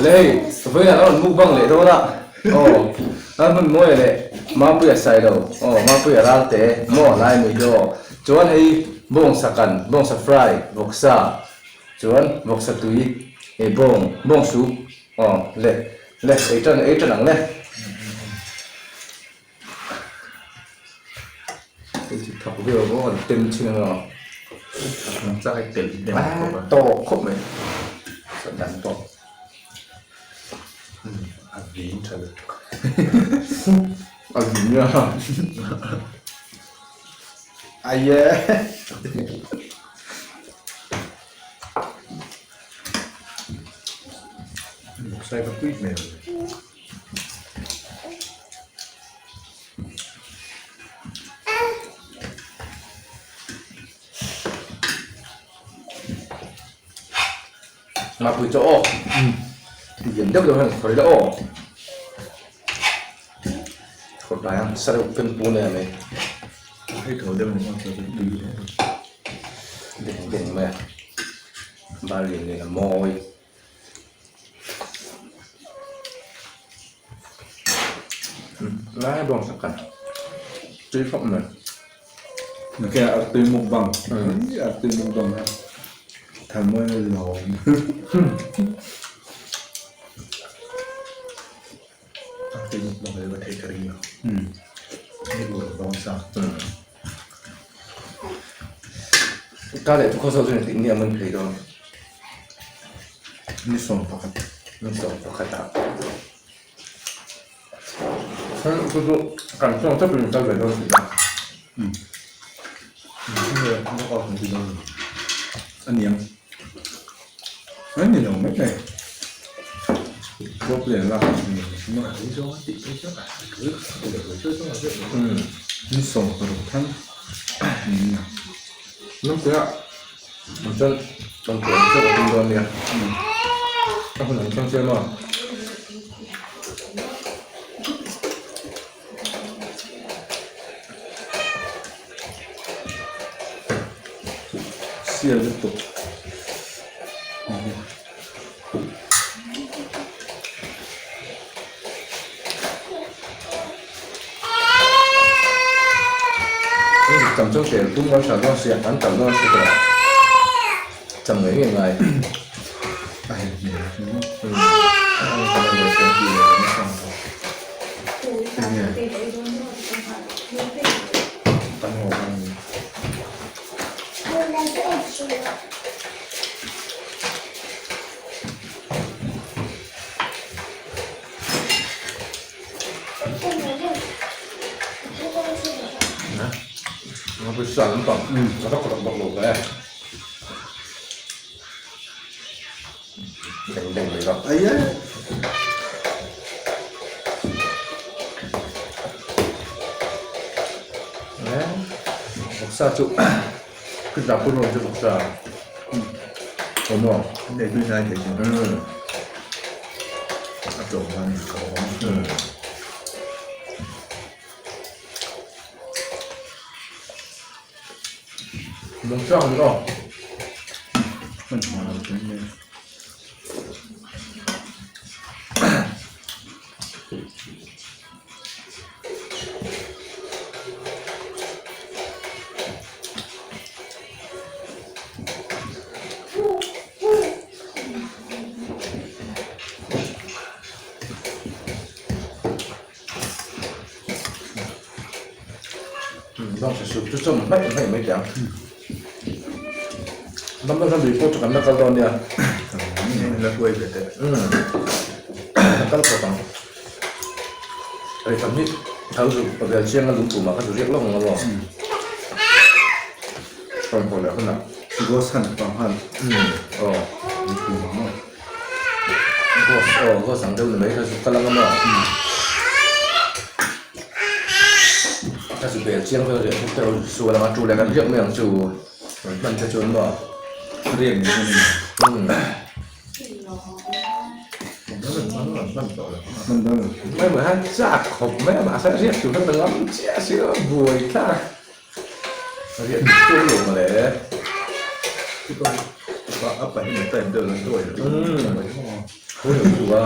Lei, vawiinah ka rawn mukbang leh dawn a, aw, Lalhmunmawia leh Mapuia Sailo, aw, Mapuia Ralte maw lai anih hi aw, chuan hei bawngsa kan, bawngsa fry, vawksa, chuan vawksa tui, eh bawng, bawng soup, aw, le, le, ei tan, ei tan ang le. Hei chu thak viau bawk an tem thin ang aw. An chak i telh hnem khawp a. Tawk khawp mai. Sat dan tawk. A vin tha lutuk. A vin nia. Aye. Sai ka pui hmel. Mapui chu aw lian deuh deuh hian khawih la aw khawih tlai ang sa deuh pen pun em mai hei tho deuh ni chu tui deng deng mai a bal lian lian a mawi. Lai bawng sak kan tui khawp mai. Nge artui mukbang artui mukbang a thalmawi na lawm. Artui mukbang hi ka theih ka ring lo. Hei bawr bawng sa. Ka leh chu khawsaw chu engtik nge a man phei dawn? Ni 11. Ni 11 ah. Khan chu chu kan chuang chauh in kal ve dawn si a. A niang. A ni lo mai mai. Bawk leh lak ni 16 than niin a. Nangpuia ang chuan kan tuah deuh a tum dawn nia. A hun ang chuan chiang maw? Sial lutuk. Cham chu tel tum kan hran dawn sia kan tam dawn si tawh a cham ngei ngei ngai. A hel hmel a chu maw. Kan haw kan ni. Ai a. Vawksa chu khitah pawh nuam chu vawksa awm maw? Nei tui hnai thei chu. A tlawm khan a awm. Vawksa ang aw. Hman hma lo tui mai. Bawngsa soup chu chawm hmaih hmaih mai teh ang. Dam deuh hian lui pawh chu kan la kal dawn nia. La huai ve teh. La kal khawp ang. Hei tam hi thau zu vel chiang a lungtum ah kha zu riak lawk ang maw. Rawn haw leh hunah. Ghost hunt pang han. Aw. Lungtum ah maw. Ghost aw ghost ang deuh ni mai kha zu kal ang a maw. Ka zu bel chiang vel riah bawk te rawn sual ang a tu leh kan riak mai ang chu rawn hman te chuan maw. Riak ni chuan Mai mai han chak khawp mai a mahse riak tur khan ka ngam chiah si a buai thlak riak chu lo mawle. A pa hi type deuh lo dawi lo. Hun lo chu a.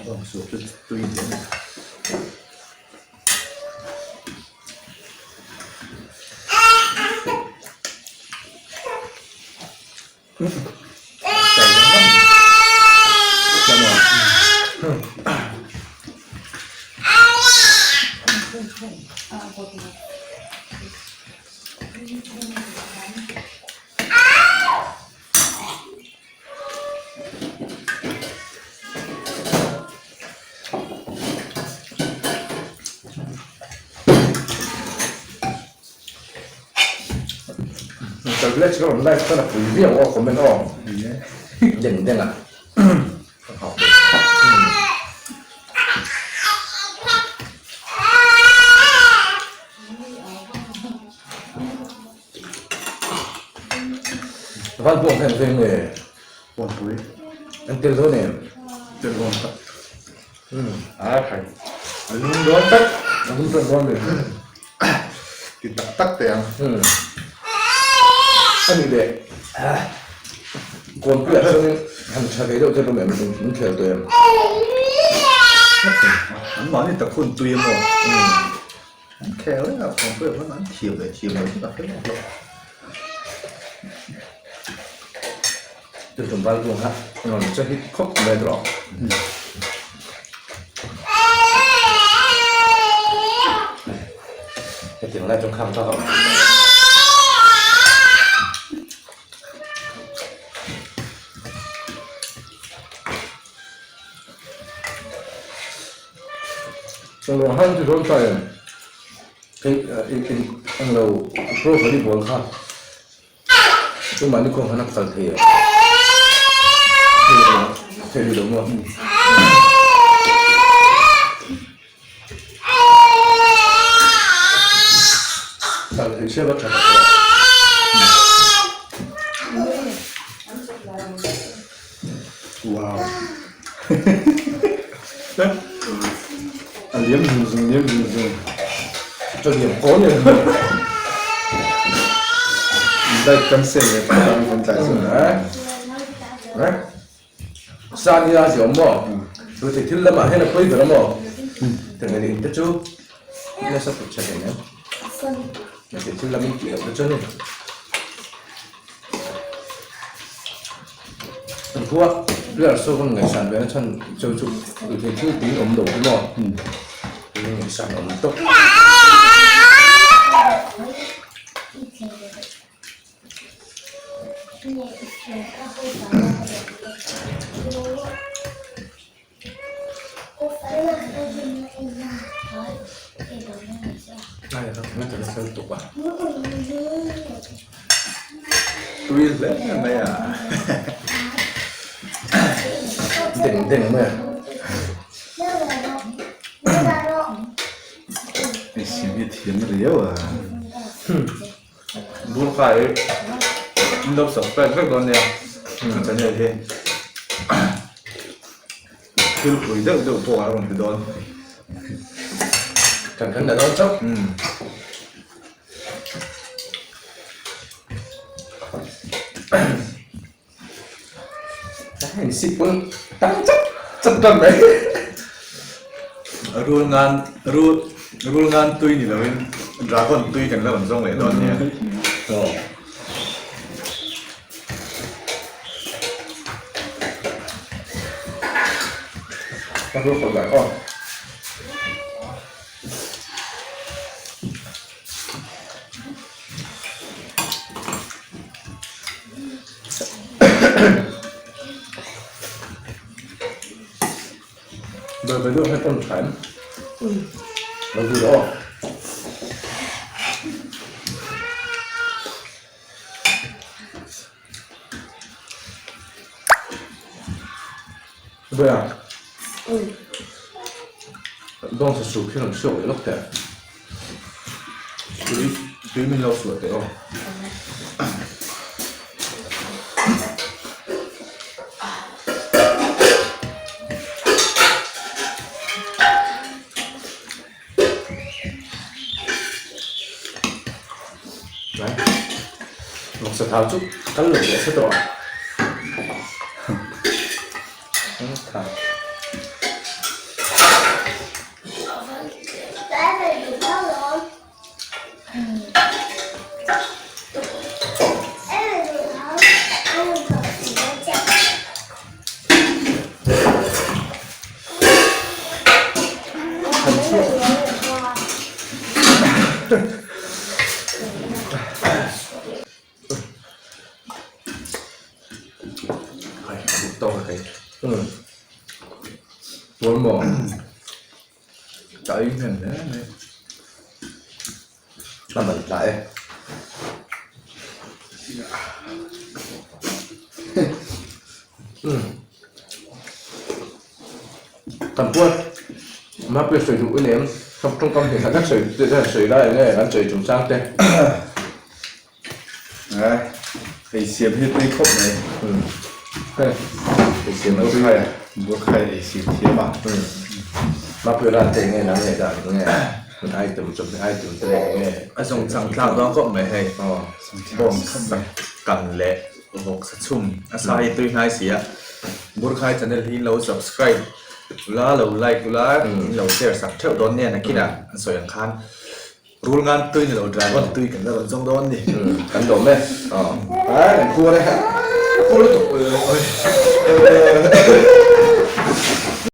Bawng soup chu tui hle a ni. Ka village ka rawn live chuan a pui viau aw comment aw deng deng a ka nghak ve Van pawh hian veng nge Puanpui an tel dawn em tel dawn tak a khai a lung dawn tak a lung dawn dawn ve Ti tak tak teh ang. A nih leh Kawnpuiah chuanin han tha ve deuh che rawh em min khel tawh em? An mahni tak hun tui emaw an khel reng a Kawnpuiah chuan an thiam leh thiam lo chu ka hre lawk lo. Chu tlangval buang kha rawn che hit khawp mai rawh. Hetiang lai chuan khang kha ka awm thei lo. Chawlh han chu dawn ta em? Hei eng lo pro volleyball kha. Chu mahni kawng khan a kal thei a. Thei lo maw? Kal thei se va tha tak rawh. Wow. A liam zung zung liam zung zung. Cho liam kaw ni. Dai kan se le pa kan kan tlai zung eh. Eh. Sa ni a ziom mo. Tu thei thil lamah hian a pawi ber a maw. Teng ni te chu nasa put che thei nem. Thei thil lam in tih loh te chu ni. Kan khua player saw kan ngaihsan ve na chhan chu chu thei thil tui awm lo hi maw ngaihsan awm tawp. Tui hle mai a. Deng deng mai a. Hei siam hi a thiam riau a. Burkhai in lo subscribe vek dawn nia ka channel hi. Thil pui deuh deuh pawh a rawn ti dawn. Kan kan la dawn chauh. Heng sip pawn tang chap chap tan mai. Rul ngan rul rul ngan tui ni loin dragon tui kan la rawn zawng leh dawn nia. Aw. Ka rul kawt lai aw. Ber ve deuh hian on tha em? Lo zir aw. Ber. Bawngsa soup hi rawn chhuak leh lawk teh. Tui tui min lo suah teh aw. Nai. Vawksa thau chu kal lo leh se tawh a. Tha. Ka ei hnem hle mai. A man tla e. Kan puat Mapui sawi duh i nem tawngkam hnih khat hlek sawi sawi lai eng nge kan sawi chungchang te. Ai, ei siam hi tui khawp mai. Hei, ei siam a tui a. Burkhai ei siam thiam a. Mapui ral te eng nge nang leh dan eng nge an item chawp item te leh eng nge. A zawng chang tlak dawn khawp mai hei. Bawng sak kan leh vawk sa chhum a sa hi tui hnai si a. Burkhai channel hi in lo subscribe ula lo like ula in lo share sak theuh dawn nia nakinah an sawi ang khan. Rul ngan tui ni lo dragon tui kan la rawn zawng dawn ni. Kan dawm e. Ai kan khuar e. Khuar lutuk.